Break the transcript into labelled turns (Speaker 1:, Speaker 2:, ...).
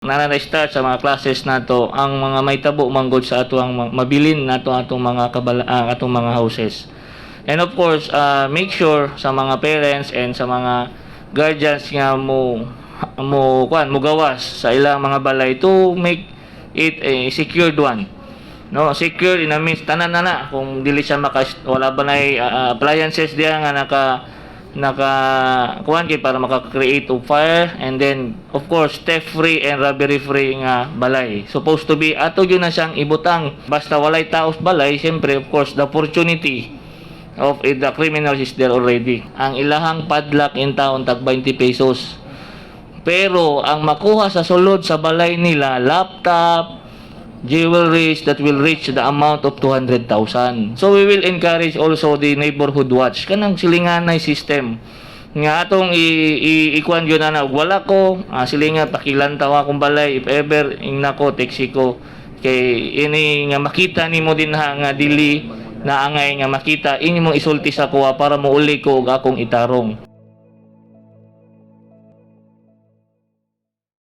Speaker 1: Na start sa mga classes nato ang mga mahitabo manggod sa ato ang mabilin nato atong mga atong mga houses. And of course, make sure sa mga parents and sa mga guardians nga mo mo kuan mo gawas sa ilang mga balay to make it a secured one. No, secured in a means tanan na na kung dili siya maka wala ba nay appliances diya nga naka naka kuan kay para maka-create og fire, and then of course theft free and robbery free nga balay. Supposed to be ato gyud na siyang ibutang basta walay tao sa balay. Siyempre, of course, the opportunity of it, the criminals is there already. Ang ilahang padlock in town tag 20 pesos. Pero ang makuha sa sulod sa balay nila, laptop, jewelries that will reach the amount of 200,000. So we will encourage also the neighborhood watch kanang silinganay system nga atong i, i ikuan yun na wala ko silingan, pakilantaw akong balay. If ever ingna ko, taxi ko kay ini nga makita nimo din ha nga dili naangay nga makita, inyo mong isulti sa kuha para mouli ko og akong itarong.